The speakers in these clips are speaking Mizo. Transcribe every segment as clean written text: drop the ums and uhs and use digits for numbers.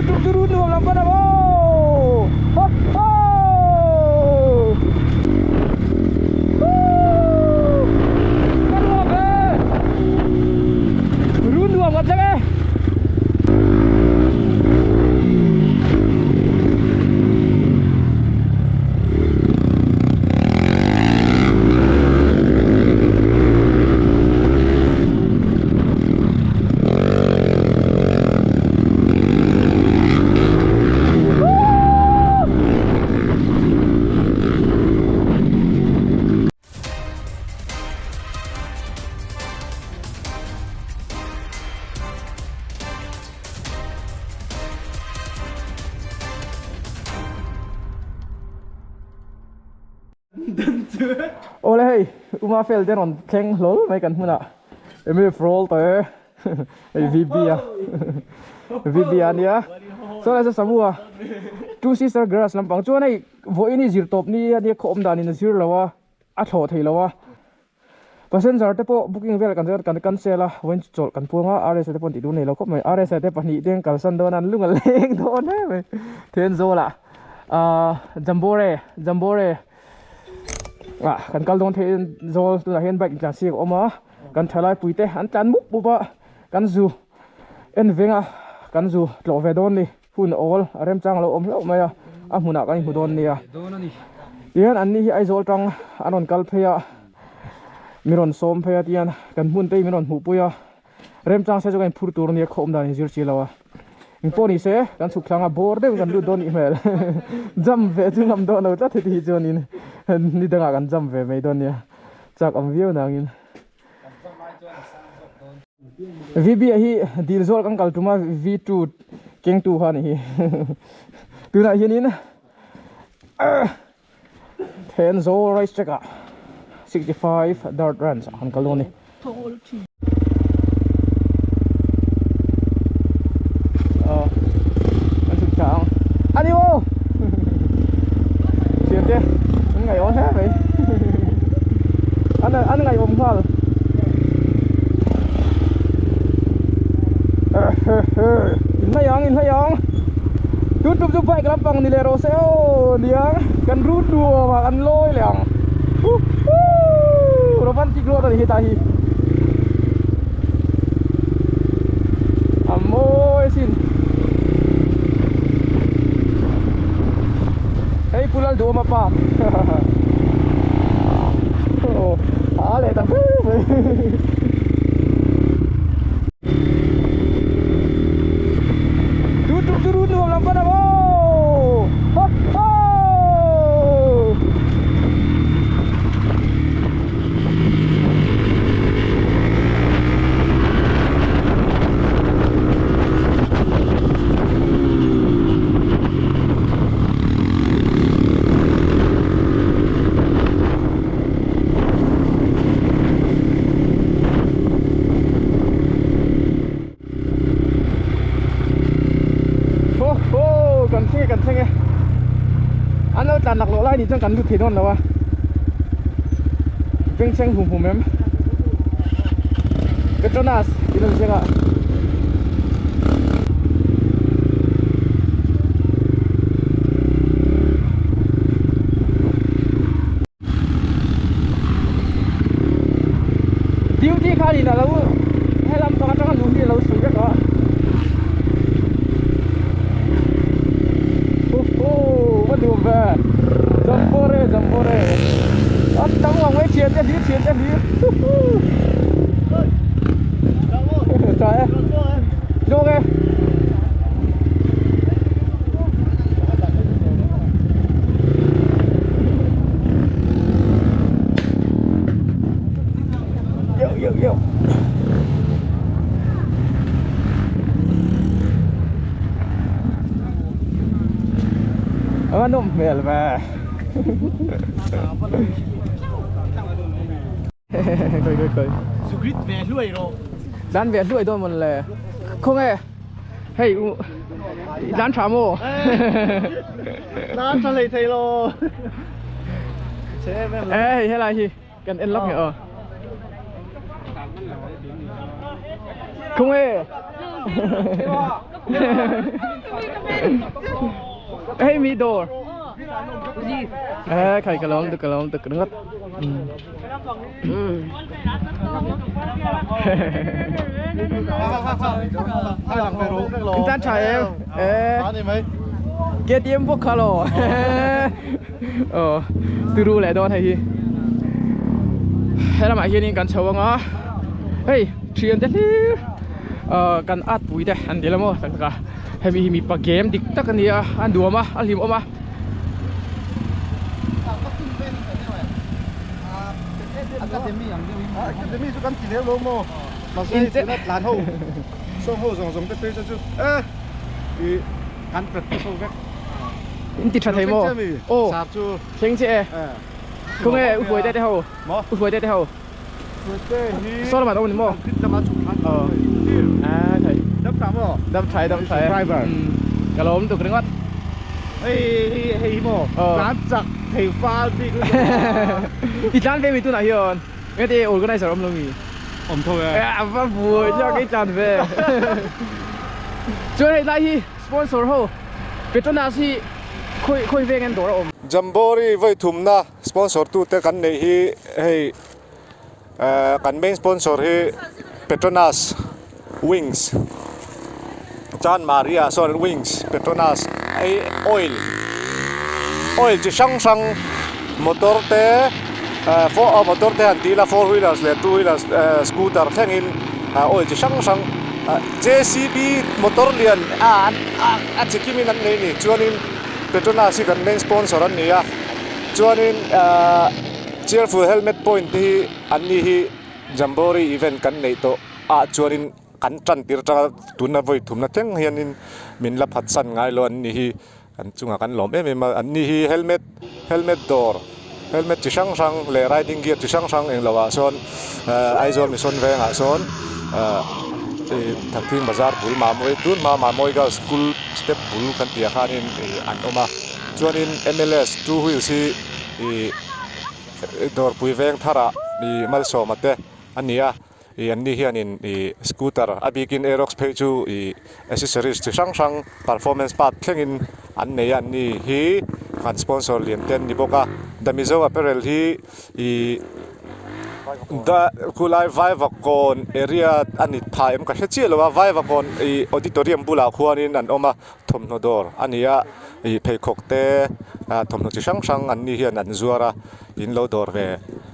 tum chu run nuam lam pan ang aw ho ho ka nuam e run nuam kan thleng e. Awle hei Uma fel te rawn thleng hlawl mai kan hmunah MF roll te hei VB a VB a nia chuan hei samu a two sister grass lampang chuan hei vawiin hi zirtawp ni ania khaw awm danin a zir lo a a thlawh thei lo a passenger te pawh booking vel kan kan cancel a vawiin chu chawlh kan puang a RS te pawh an tih duh nei lo khawp mai RS te pahnih te an kalsan dawn a an lung a leng dawn em mai Thenzawl ah ahh Jambore Jambore ah kan kal dawn Thenzawl tunah hian bike intlan siak a awm a kan thalai pui te an tlan mup mup a kan zu en veng a kan zu tlawh ve dawn a ni. Hun awl a remchang lo awm hlauh mai a, a hmunah kan inhmu dawn nia. Tihian anni hi Aizawl tang an rawn kal phei a, min rawn sawm phei a tihian kan hmun te hi min rawn hmuhpui a, remchang se chu kan inphur tur ania khawm dan inzir chi lo a. Engpawh ni se kan chhuk thlang a bawr deuhin kan lut dawn nih hmel. Jam ve chu ngam dawn lo tlat heti hi chuanin ni dangah kan jam ve mai dawn nia, chak awm viau nangin. VB ah hi dil zawl kan kal tum a V2 kengtu kha a ni hi tunah hianin Thenzawl race track ah 65 dirt runs ah kan kal dawn a ni. Kan chhuk thla ang a ni maw thiante an ngaihawm hle mai an an ngaihawm nghal inhlai ang inhlai ang tun tum chu bike lampang ni leh rawh se aw niang kan rut nuam ah kan lawi leh ang romantic road a ni hetah hi. A mawi sin hei pu Lalduhawma park aw a leh ta hle mai tu tuk chu run nuam lam pan ang aw ho ho. Ho ho kan thleng e kan thleng e an lo tlan laklawh lai nih chuan kan lut thei dawn lo a bengchheng hum hum em Petronas tih a inziak a. Duty khanin a lo helam pang atanga luh hi a lo sawi vek a Huhu va duh ve Jambore Jambore a tang ang mai thian te hlir thian te hlir Huhu Tha e Tluang e. Yo yo yo. A nawm hmel ve. Koi koi koi. Sugrit ve hluai rawh. Tlan ve hluai dawn mawn le. Khawnge hei u tlan tha maw? Tlan tha hlei thei lo. Che em em lo. Ê hei helai hi kan en lawk nge aw. Khawnge. Hei mi dawr. Ê khai ka lawm tuk ka lawm tuk ringawt. In tan tha em? Ê. KTM bawk kha lo. Aw turu leh dawn hei hi. Helamah hianin kan chho anga hei thian te hlir ah kan at pui te an ti la maw tak tak a hemi hi mipa game dik tak a ni a a nuam a a hlimawm a. In ti tha thei maw? Aw thleng che e. Khawnge u Huaite te ho? U Huaite te ho? Saw lamah an awm a ni maw? Aw a thei. Dam tha e dam tha e. Ka lawm tuk ringawt. I tlan ve mi tunah hian engati organizer awm lo mi? Awm tho e. A va buai chiah ka i tlan ve. Chuan hei lai hi Sponsor ho Petronas hi khawi khawi veng en dawr a awm. Jamboree vawi thumna sponsor tute kan neih hi hei kan main sponsor hi Petronas Wings Chan Maria sawn Wings Petronas hei oil oil chi hrang hrang motor te motor te han tih ila four wheelers leh two wheelers scooter thlengin oil chi hrang hrang. JCB motor lian a a chi kim in an nei ni chuanin Petronas hi kan main sponsor an ni a chuanin ahh cheerful helmet point te hi an ni hi Jamboree event kan neih tawh ah chuanin kan tan tir atanga tuna vawi thumna thleng hianin min la phatsan ngai lo an ni hi an chungah kan lawm em em a an ni hi helmet helmet dawr helmet chi hrang hrang leh riding gear chi hrang hrang englo ah sawn ahh Aizawl mission vengah sawn ahh ih Thakthing bazar bul Mamawii tun hma Mamawii girls school step bul kan tih ah khanin ih an awm a chuanin M L S two wheels hi ih dawrpui veng tharah ih malsawma te a ni a. Ih an ni hianin ih scooter a bikin aerox phei chu ih accessories chi hrang hrang performance part thlengin an nei a an ni hi an sponsor lian te an ni bawk a the mizo apparel hi ih da khulai vaivakawn area a ni phah em ka hre chiah lo a vaivakawn ih auditorium bulah khuanin an awm a thawmhnaw dawr a ni a ih pheikhawk te ah thawmhnaw chi hrang hrang an ni hian an zuar a in lo dawr ve.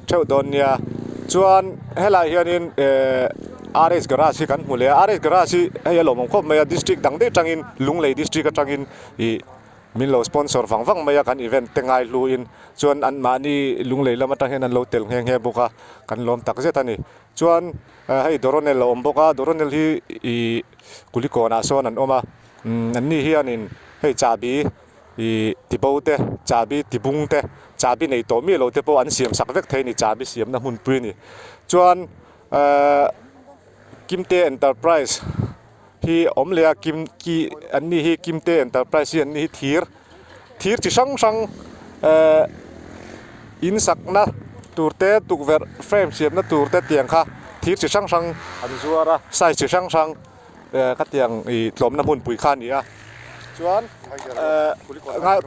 theuh dawn nia chuan helai hianin ehh R_S garage hi kan hmu leh a R_S garage hi hei a lawmawm khawp mai a district dang daih atangin Lunglei district atangin ih min lo sponsor vang vang mai a kan event te ngai hlu in chuan an mahni Lunglei lam atang hian an lo tel nghe nghe bawk a kan lawm tak zet a ni chuan hei Doronel a awm bawk a Doronel hi ih Kulikawn ah sawn an awm a umm an ni hianin hei chahbi. Ih tibo te, chahbi tibung te, chahbi nei tawh miah lo te pawh an siam sak vek thei a ni, chahbi siamna hmunpui a ni. Chuan ehh Kimte Enterprise hi awm leh a, Kim ki an ni hi Kimte Enterprise hi an ni hi thir, thir chi hrang hrang ehh in sakna tur te, tukverh frame siamna tur te tiang kha thir chi hrang hrang an zuar a, size chi hrang hrang. eh khatiang ih tlawmna hmunpui kha a ni a chuan eh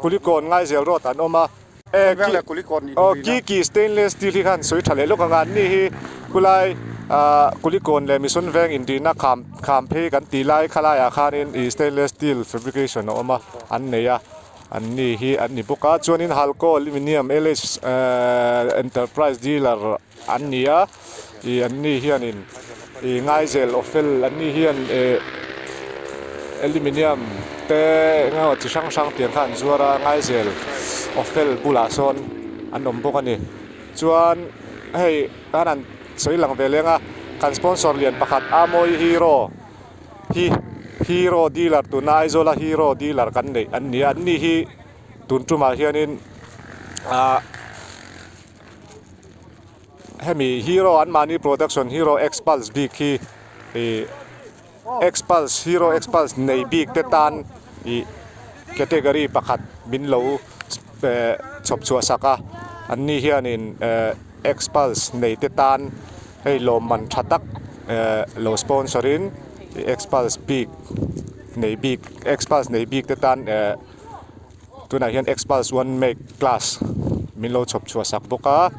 kulikawn ngaizel road an awm a eh aw kiki stainless steel hi khan sawi tha leh lawk ang a an ni hi khulai ah kulikawn leh mission veng inrihna kham kham phei kan tih lai khalaiah khanin ih stainless steel fabrication a awm a an nei a an ni hi an ni bawk a chuanin halco aluminium L_H ehh enterprise dealer An ni a, ih an ni hianin ih ngaizel awfel an ni hian eh aluminium te eng emaw chi hrang hrang tiang kha an zuar a ngaizel awfel bulah sawn an awm bawk a ni. Chuan hei kan han sawi lang ve leng a, kan sponsor lian pakhat Amawi Hero hi Hero dealer tuna Aizawla Hero dealer kan neih an ni a, an ni hi tun tumah hianin ah. Hemi Hero an mahni production Hero Xpulse bik hi ih Xpulse Hero Xpulse nei bik te tan ih category pakhat min lo eh chhawp chhuah sak a an ni hianin eh Xpulse nei te tan hei lawmman tha tak eh lo sponsor in Xpulse bik. nei bik Xpulse nei bik te tan eh tunah hian Xpulse one make class min lo chhawp chhuah sak bawk a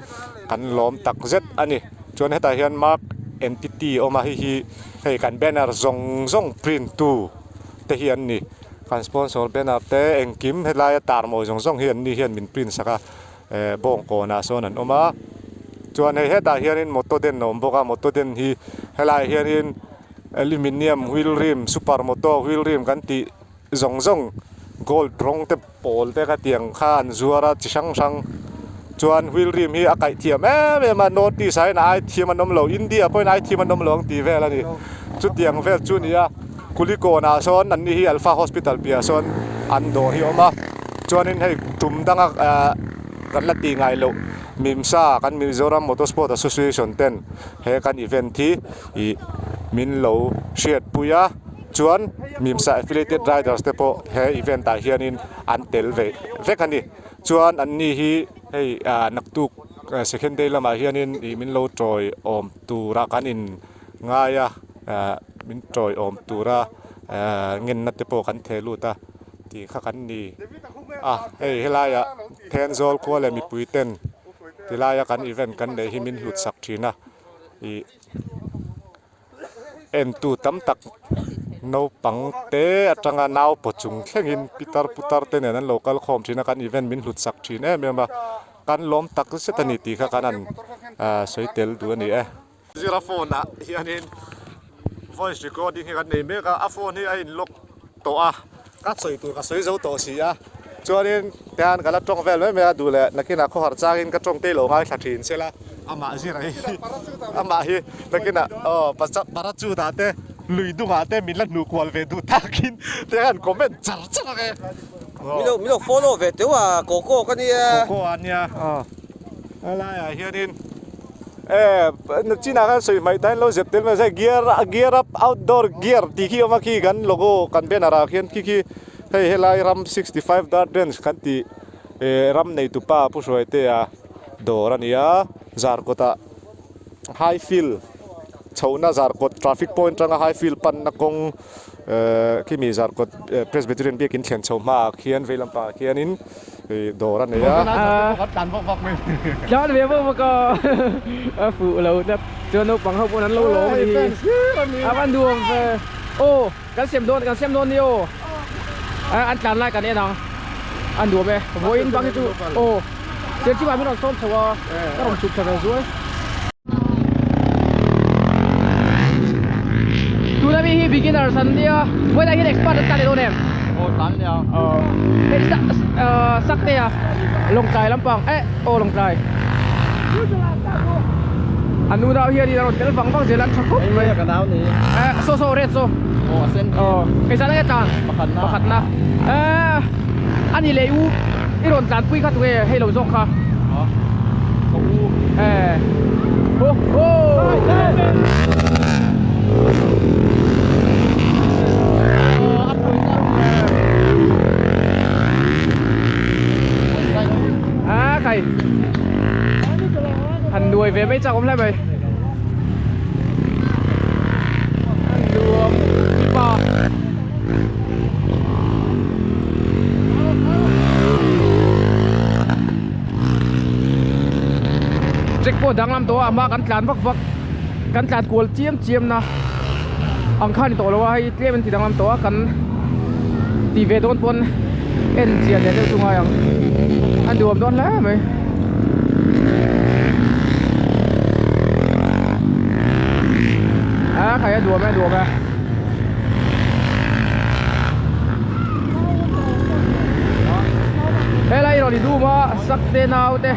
kan lawm tak zet a ni chuan hetah hian mark entity a awm a hei hi hei kan banner zawng zawng print tu te hi an ni kan sponsor banner te engkim helaia tar mawi zawng zawng hi an ni hian min print sak a eh bawngkawnah sawn an awm a chuan hei hetah hianin motor den a awm bawk a motor den hi helaiah hianin aluminium wheel rim super moto wheel rim kan tih zawng zawng gold rawng te pawl te kha tiang kha an zuar a chi hrang hrang chuan wheel rim hi a kaih thiam em em a north east ah hian a ai thiam an awm lo India pawhin ai thiam an awm lo ang tih vel a ni chutiang vel chu a ni a Kulikawnah sawn an ni hi Alpha Hospital piahah sawn an dawr hi a awm a chuanin hei tum danga ahh kan la tih ngai loh Mimsa kan Mizoram Motorsport Association ten he kan event hi ih min lo hriatpui a chuan Mimsa Affiliated Riders te pawh he event ah hianin an tel ve vek a ni chuan an ni hi hei ah naktuk second day lamah hianin ih min lo tawi awm tura kan in ngai a ah min tawi awm tura ah ngenna te pawh kan theh lut a tih kha kan ni a hei helaiah Thenzawl khua leh mipui ten tilaia kan event kan neih hi min hlut sak thin a ih entu tam tak naupang te atanga nau paw chung thlengin pitar putar te nen an lo kal khawm thin a kan event min hlut sak thin em em a kan lawm tak zet a ni tih kha kan han ah sawi tel duh a ni e. Zira phone ah hianin voice recording hi kan nei mek a a phone hi a in lock tawh a ka sawi tur ka sawi zo tawh si a chuanin tihian ka la tawng vel mai mai a duh leh nakinah khawhar changin ka tawng te lo ngaithla thin sela amah zira hi amah hi nakinah aw parachute ah te lui dungah te min la hnuh kual ve duh takin tihian comment char char ang e. Min lo follow ve teuh a Coco ka nia. Coco a nia helaiah hianin. Eh chinah khan sawi hmaih ta hian lo zep tel mai se gear gear up outdoor gear tih khi a awm a khi kan logo kan banner ah khian khi khi hei helai ram 65 gardens kan tih eh ram nei tupa pu Hruaitea dawr a ni a zarkawt ah high field chhohna zarkawt traffic point atanga high field panna kawng eh khimi zarkawt presbyterian biakin thlen chho hmaah khian vei lampangah khianin. Dawr a nei a. Tlan ve bawk bawk a a fuh lo tlat chuan naupang ho pawn an lo lawm a ni hi a van duh awm ve aw kan sem dawn kan sem dawn ni aw an tlan lai kan en ang an duh awm e vawiin bang hi chu aw serchhip ah min rawn sawm chho a ka rawn chhuk thla ve zuai. Tuna mi hi beginners an nia vawiinah hian expert an tlan leh dawn em? Aw tlan leh ang. Aw hei sakte a lawngtlai lampang eh aw lawngtlai an unau hian in a rawn tel vang vang zel an tha khawp mai. Ka nau ni. Eh saw saw red saw. Aw a sen khi. Aw hei zan enge tlan? Pakhatna. Pakhatna. Eh ani leh u i rawn tlanpui kha tunge hei lo zawk kha. Ka u. Eh. Ho ho. À khai. Han nuai ve mai chak awm hle mai. Han nuam mipa. Jack pawh danglam tawh a ama kan tlan vak vak kan tlan kual chiam chiam na ang kha ni tawh lo a hei tlem an ti danglam tawh a kan ti ve dawn pawn en chian leh deuh chu ngai ang a nuam dawn hle mai. A khai a nuam e a nuam e. Helai rawn i dum a Sakte nau te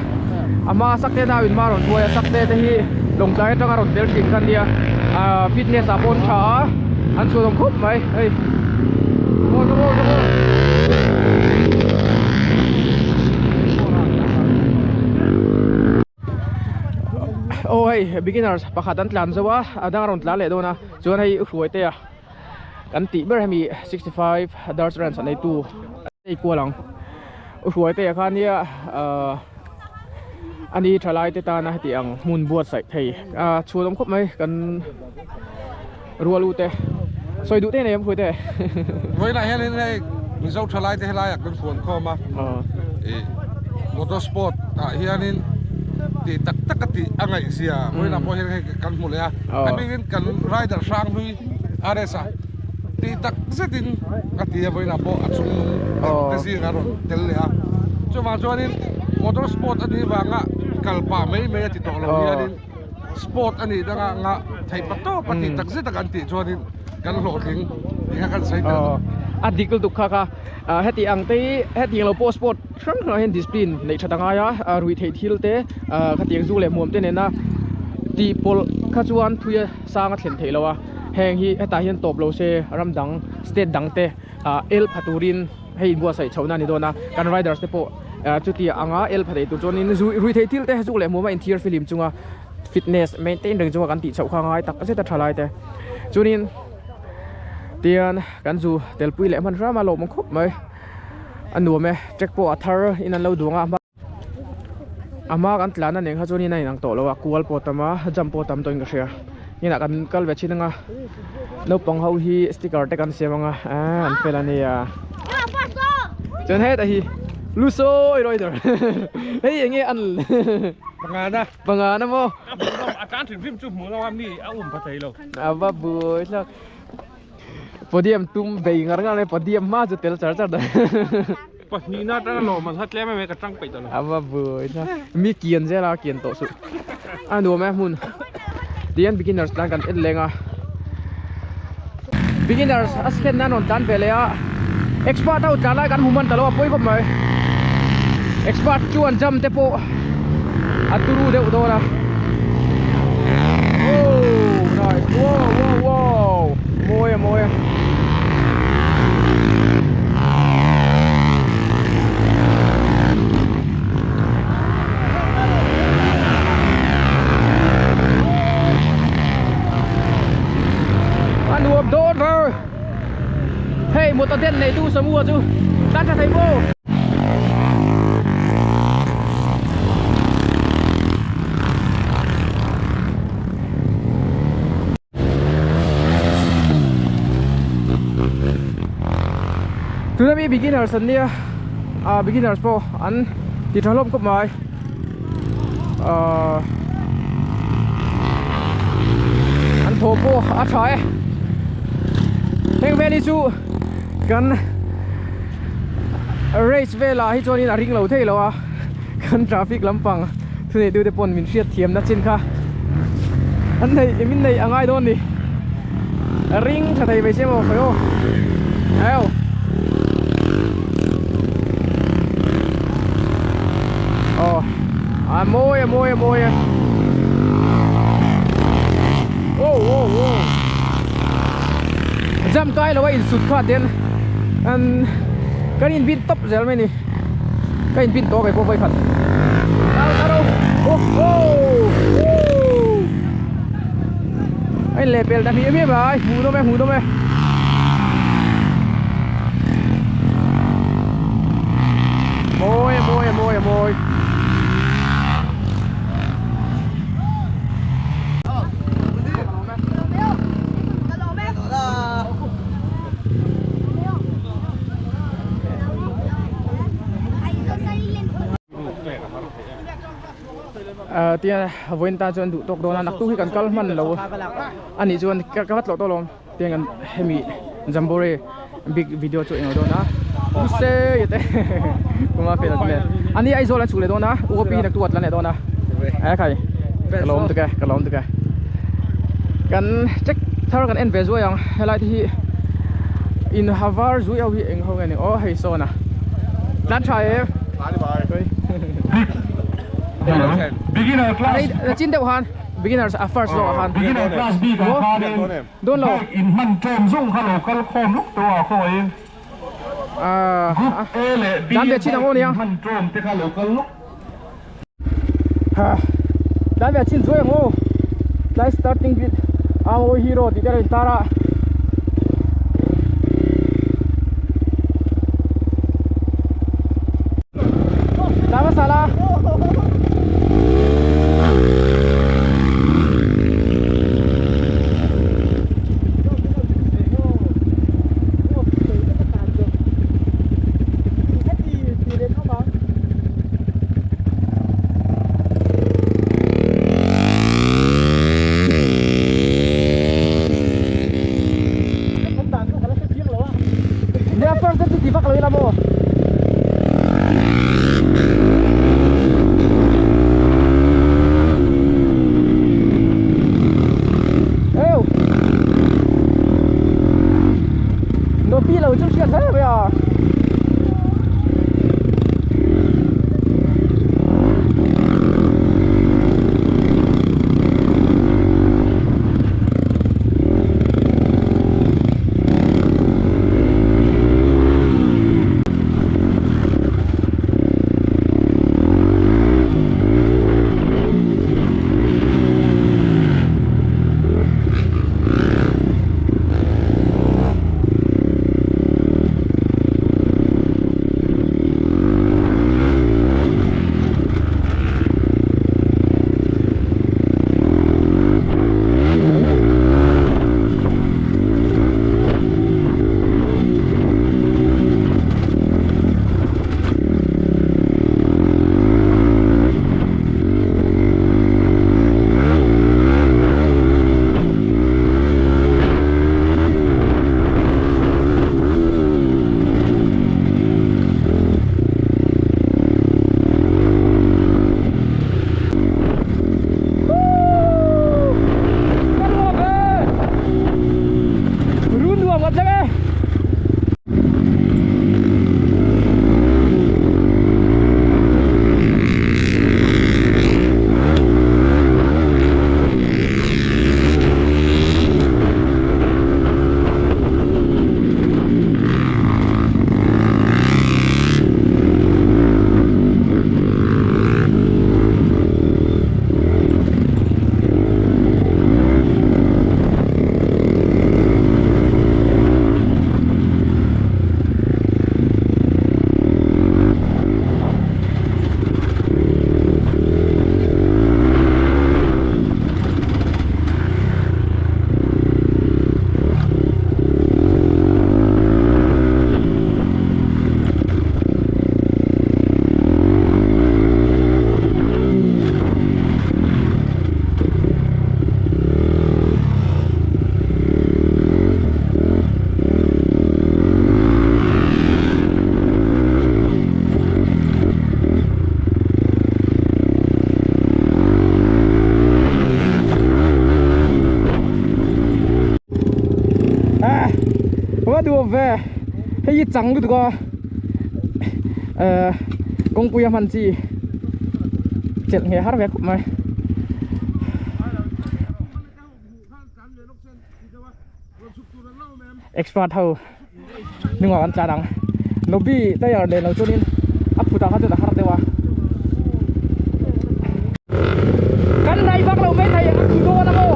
a hma Sakte nau in hma rawn hruai a Sakte te hi Lawngtlai atanga rawn tel thin kha nia ah fitness ah pawh an tha a an chhuanawm khawp mai hei aw zawk aw zawk aw. Aw hei beginners pakhat an tlan zo a a dang a rawn tlan leh dawn a chuan hei Hruaitea kan tih ber hemi 65 darts runs a neitu hei kual ang u Hruaitea kha nia ahh ani thalai te tana heti ang hmun buatsaih thei a chhuanawm khawp mai kan rual u te. Sawi duh te nei em khui te. Vawiinah hianin hei Mizo thalai te helaiah kan fuan khawm a, ih motor sport ah hianin tih tak tak a tih a ngaih zia vawiinah pawh hian hei kan hmu leh a, a bikin kan rider hrang hlui RS a tih tak zetin a ti a vawiinah pawh a chung nung te zingah a rawn tel leh a, chuvang chuanin motor sport a nih vanga kal pah mai mai a ti tawh lo hianin. Sport a nih dangah ngah theih pa tawp a tih tak zet a kan tih chuanin kan hlawhtling tih kha kan sawi tel duh. A dik lutuk kha kha heti ang te hi hetiang lo pawh sport hrang hrangah hian discipline neih that a ngai a, ruih theih thil te khatiang zu leh hmuam te nena tih pawlh kha chuan thui a sang a thlen theih loh a, heng hi hetah hian tawp lo se ram dang state dang te el pha turin hei inbuatsaih chhohna a ni dawn a, kan riders te pawh chuti anga el pha thei tur chuanin rui theih thil te zuk leh hmuam a inthiar fihlim chunga fitness maintain reng chunga kan tih chhoh kha a ngai tak zet a tha lai te chuanin tian kan zu telpui leh hman hram a lawm khawp mai a nuam e track pawh a thar in an lo duang a. A hma kan tlan a nen kha chuanin a inang tawh lo a kual pawh a tam a jump pawh a tam tawhin ka hria inah kan kal ve thin anga naupang ho hi sticker te kan siam anga aaa an fel ania chuan hetah hi lusawi rider hei enge an pangana pangana maw a tlan hrim hrim chu hmuh lo a mi a um pha thei lo a va buai thlak podium tum bei ngar ngar mai podium hma chu tel char char dawn. Pahnihna atanga lawm an ha tlem em em ka tang peih ta lo. A va buai thlak. Mi kian zel a kian tawh suh. A nuam e hmun. Tihian beginners tan kan en leng a. Beginners a second nan rawn tlan ve leh a. Expert ho tlan lai kan hmu hman ta lo a pawi khawp mai. Expert chuan jump te pawh a turu deuh dawn a. Oh nice. Wow wow wow. Mawi a mawi a. A nuam dawn ber hei motor den nei tu samua chu tan tha thei maw Tuna mi beginners an nia ah beginners pawh an ti tha hlawm khawp mai ah an thaw pawh a tha e heng vel hi chu kan race velah hi chuanin a ring lo thei lo a kan traffic lampang thunei deuh te pawn min hriat thiam na chin kha an nei min nei a ngai dawn ni ring tha thei mai sia maw khawi aw au aw a mawi a mawi a mawi a oh oh oh jump kai lo a insut kha ten an kan inbin tawp zel mai ni. Ka in pin tawh kei pawh vawikhat. Taro taro. Oh oh. A in lehpel ta hmiah hmiah mai. Hmuh nawm e hmuh nawm e. Mawi a mawi a mawi a mawi. Tia vawiin tan chuan duh tawk dawn a naktuk hi kan kal hman lo a nih chuan ka vat loh tawh lawm tiang kan hemi jamboree big video chu englo dawn a se te kuma fel an le ani Aizawl an chhuk leh dawn a UOP hi naktuk a tlan leh dawn a e khai ka lawm tuk e ka lawm tuk e kan check thar kan en ve zuai ang helai te hi in ha var zui ho hi eng ho nge ni aw hei sawn a tlan tha em Beginner class a chin deuh han beginners a first zawk ah khan Beginner class bik ah khanin dawn lo bike in hman tlawm zawng kha lo kal khawm luk tawh a khawiin Group A leh B tlan ve chin ang aw nia bike in hman tlawm te kha lo kal luk Ha tlan ve chin zuai ang aw tlai starting grid ang aw hero tih te a rawn intar a. Tlan hmasa la. ti vak lo ila maw. Eu. Nó bi lo chu hriat hle mai a. Run nuam kan thleng e. Ah, va duam ve. Hei hi chang lutuk a. Eh, kawngpui a hman chi chelh nge har ve khawp mai. Expert ho hnungah kan tlan ang. Nobi tire nen lo chuanin a phutah kha chuan a har deuh a. Kan hnai vak lo mai thei a thu dawn a maw.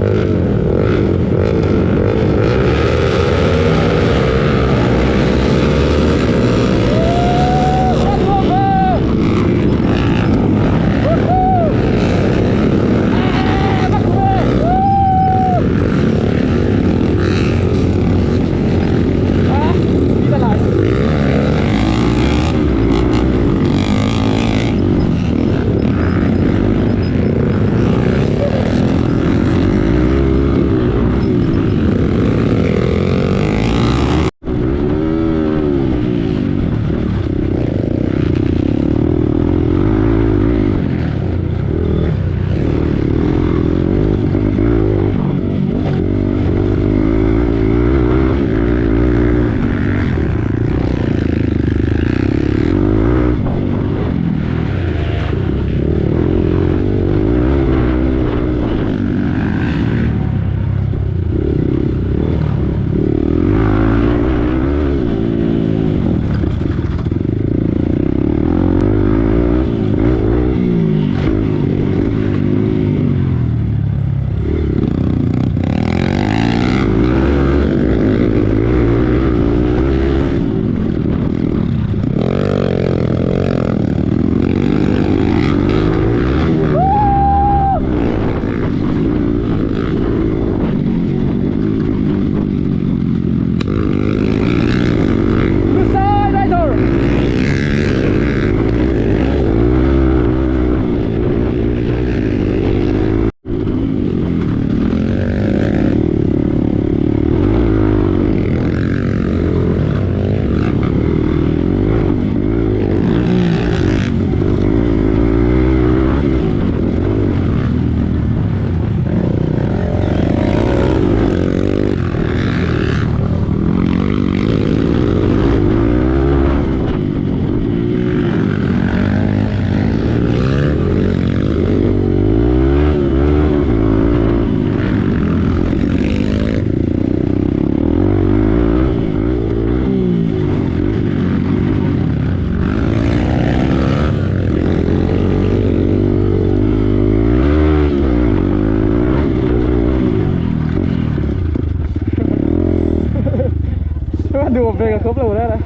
Khai ka khawp lo reng reng.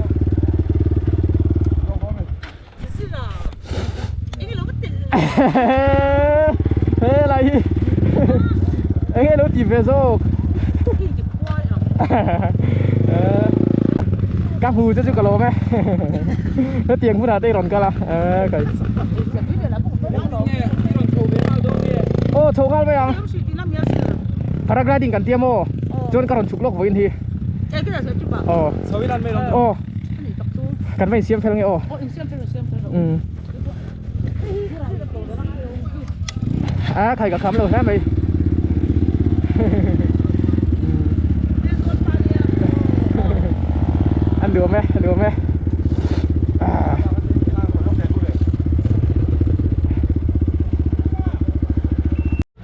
He lai hi enge lo ti ve zawk ka hmu che chu ka lawm e hetiang hunah te i rawn kal a kai aw chho nghal mai ang paragliding kan tia maw chuan ka rawn chhuk lawk vawiin hi aw aw Kan va insiam fel nge aw. Umm. A khai ka kham lo hle mai. An duam e, an duam e.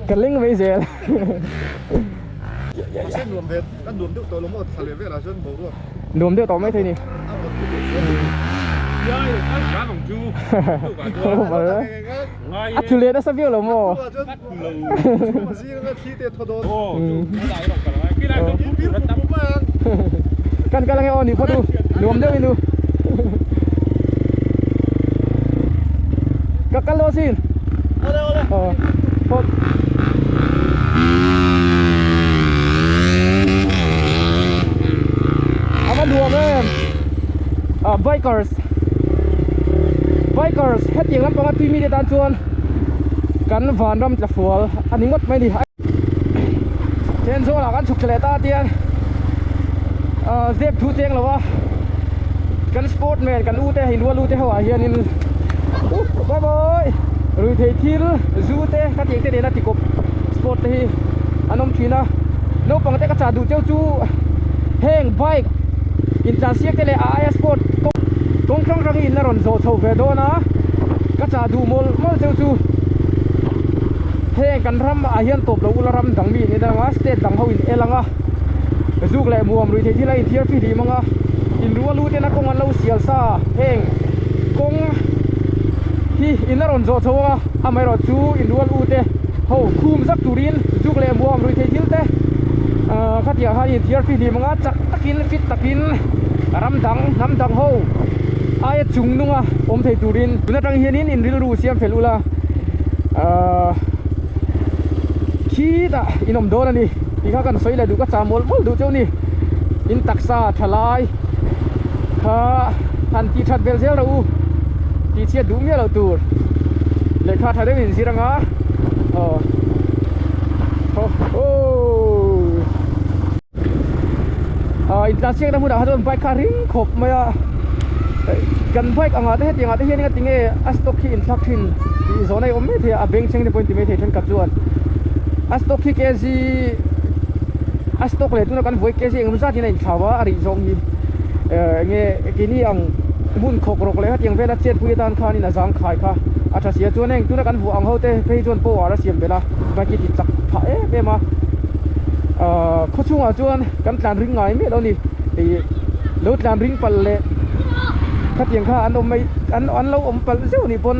Ka ling mai zel. Nuam ve, kan nuam deuh tawh lo maw thla leh velah chuan boruak. Nuam deuh tawh mai thei ni. A thu leh nasa viau lo maw? Kan kal ange aw ni phawt u. Nuam deuh in u. Ka kal lo asin. Aw phawt. A va nuam em ah bikers bikers hetiang lampanga tui mite tan chuan kan vanram tla fual a ni ngawt mai a ni Thenzawl ah kan chhuk thla leh ta tiang ah zep thu cheng lo a kan sportman kan u te inrual u te ho ah hianin bye bye ruithei thil zu te ka tiang te nena tikawp sport te hi an awm thin a naupang te ka chah duh cheu chu heng bike intlansiak te leh a aia sport kawng hrang hrang hi in la rawn zawh chho ve dawn a ka chah duh mawlh mawlh cheu chu heng kan ram ah hian tawp lo ula ram dang mi in en ang a state dang ho in el ang a zuk leh muam ruihtheih thil a inthiar fihlim ang a inrual u tena kawng an lo sial sa heng kawng hi in a rawn zawh chho ang a amaherawhchu inrual u te ho khum zak turin zuk leh muam ruihtheih thil te ahh khatiang khan inthiar fihlim ang a chak takin fit takin ram dang hnam dang ho aia chung nunga awm thei turin tun atang hianin in rilru siam fel ula ahh khitah in awm dawn a ni tih kha kan sawi leh duh ka chah mawlh mawlh duh cheu ni in taksa tha lai kha han tih that vel zel rawh u tih chhiat duh miah loh tur lehkha tha deuhin in zir anga aw ho ho ah intlansiakna hmunah kha chuan bike kha a ring khawp mai a kan bike angah te hetiang ah te hian engatinge a stock hi inthlak thin tih zawhna hi a awm mai thei a a beng chheng te pawhin ti mai thei thenkhat chuan a stock hi kg a stock leh tuna kan vawi kg engemaw zat in a inthlau a a rih zawng hi eh enge keini ang hmun khawk rawk leh hetiang vela chet pui atan khanin a zang khai kha a tha sia chuan heng tuna kan vuah ang ho te phei chuan power a siam belh a bike hi ti chak phah em em a ahh khaw chhungah chuan kan tlan ring ngai miah lo a ni ih lo tlan ring palh leh khatiang kha an awm mai an an lo awm palh zeuh anih pawn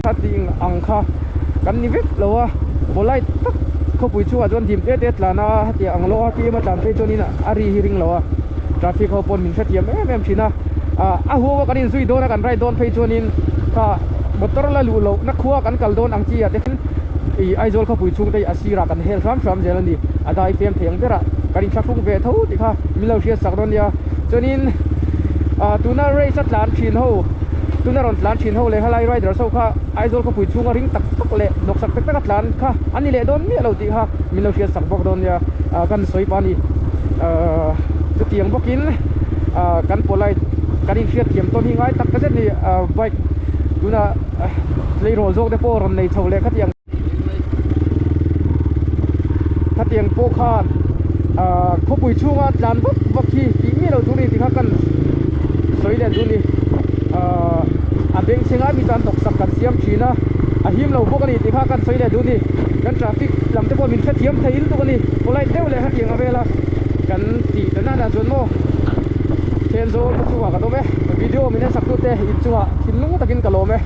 khatiang ang kha kan ni vek lo a polite tak khawpui chhungah chuan dim te te tlan a hetiang ang lo a tih ema tlan phei chuanin a ri hi ring lo a traffic ho pawn min hrethiam em em thin a ah a huau a kan inzui dawn a kan ride dawn phei chuanin kha motor la luh loh na khua kan kal dawn ang chi ah te hian ih Aizawl khawpui chhung te hi a sirah kan hel hram hram zel a ni a dai fem thei ang berah kan inthlahrung ve tho tih kha min lo hriat sak dawn nia chuanin ah tuna race a tlan thin ho tuna rawn tlan thin ho leh helai riders ho kha Aizawl khawpui chhunga ring tak tak leh hnawksak tak taka tlan kha an ni leh dawn miah lo tih kha min lo hriat sak bawk dawn nia ah kan sawi pah a ni ah chutiang bawkin ah kan polite kan inhriat thiam tawn hi ngai tak zet a ni ah bike tunah tleirawl zawk te pawh rawn nei chho leh khatiang khatiang pawh khan ah khawpui chhunga tlan vak vak hi tih miah lo tur a ni tih kha kan sawi leh duh a ni ah a bengchheng a mi tan tawksak kan siam thin a a him lo bawk a ni tih kha kan sawi leh duh a ni kan traffic lam te pawh min hrethiam thei lutuk a ni polite deuh leh hetiang a vel a kan tih ta nana chuan maw Thenzawl ka chungah ka dawm e video min en sak tute inchungah thinlung takin ka lawm e.